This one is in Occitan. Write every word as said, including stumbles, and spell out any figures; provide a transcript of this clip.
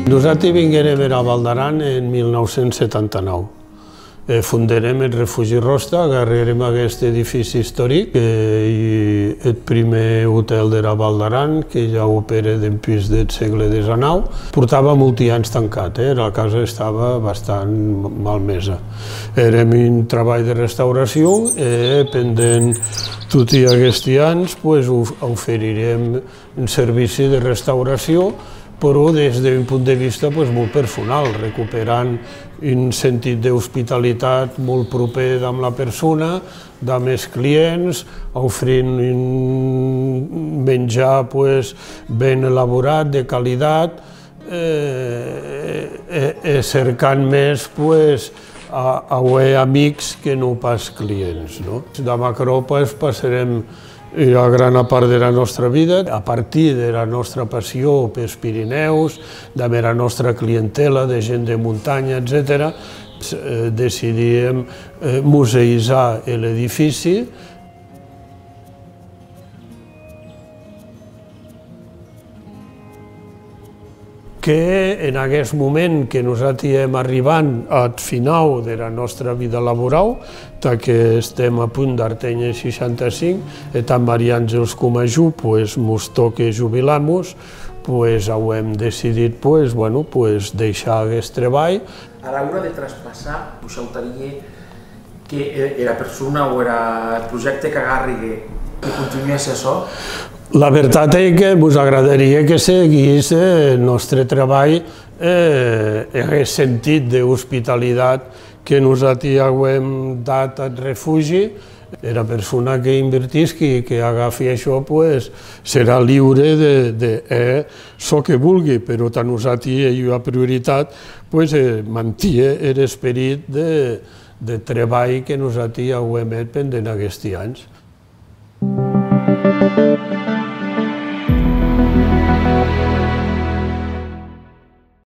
Nosati vinguérem era Val d'Aran en mil nau cents setanta nau. E fonderem eth refugi Ròste, agarrérem aguest edifici istoric, qu'ei eth prumèr otèl dera Val d'Aran, que ja opère dempús deth sègle dètz-e-nau. Portava molti ans tancat, eh? Era casa estava bastant malmesa. Hèrem un trabalh de restauracion e pendent toti aguesti ans, pues, of-, oferirem un servici de restauracion, però des d'un punt de vista, pues, molt personal, recuperant un sentit d'ospitalitat molt proper damb la persona, damb es clients, ofrint un menjar, pues, ben elaborat, de qualitat, eh, e, e cercant mès, pues, a, auer amics que non pas clients, non? Damb aquerò, pues, passarem ua grana part dera nòstra vida, a partir dera nòstra passion pes Pirenèus, damb era nòstra clientèla de gent de montanha, etcetèra, s-, eh, decidíem, eh, museïzar l'edifici. Que en aguest moment que nosati èm arribant ath finau dera nòstra vida laborau, tà que estem a punt d'arténher seishanta-cinc, e tant Maria Àngels coma jo, pues, mos tòque jubilar-mos, pues, auem decidit, pues, bueno, pues, deishar aguest trebalh. Ara ora de traspassar, vos shautarie que e-, era persona o era, eth projècte qu'agarrigue, que continue a ser açò? La vertat ei que mos agradarie que seguís, eh, eth nòstre trebalh, eh, e aguest sentit d'ospitalitat que nosati auem dat ath refugi. Era persona que invertisqui, que agafi açò, pues, serà liure de, de hèr çò que vulgui, però tà nosati ei ua prioritat, pues, eh, mantier er esperit de, de trebalh que nosati auem hèt pendent aguesti ans.